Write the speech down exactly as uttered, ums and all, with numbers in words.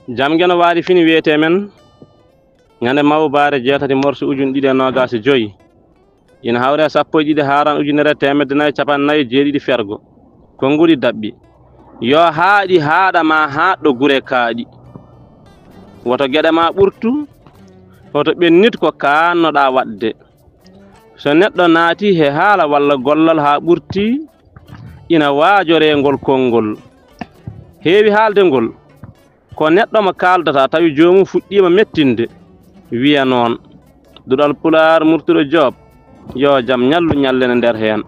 Jam Geno Waali Fini wiyetee men, ñande mawbaare jeetati morso ujunɗe ɗiɗi e noogaas e joy, ina hawri e sappo e ɗiɗi haaran ujunere e teemedde nayi e cappanɗe nayi e jeeɗiɗi fergo. Konguɗi daɓɓi. Yo haaɗi haaɗa ma haaɗɗo gure kaaɗi. Woto geɗe ma ɓurtu, woto ɓennit ko kaannoɗaa waɗde. So neɗɗo naati he haala walla gollal haa ɓurti, ina waajoree ngol konngol. Heewi haalde ngol, ko neɗɗo mo kaaldata tawi joomum fuɗɗiima mettinde, wiya noon. Duɗal Pulaar Murtuɗo Joob, yo jam ñallu ñallene nder heen.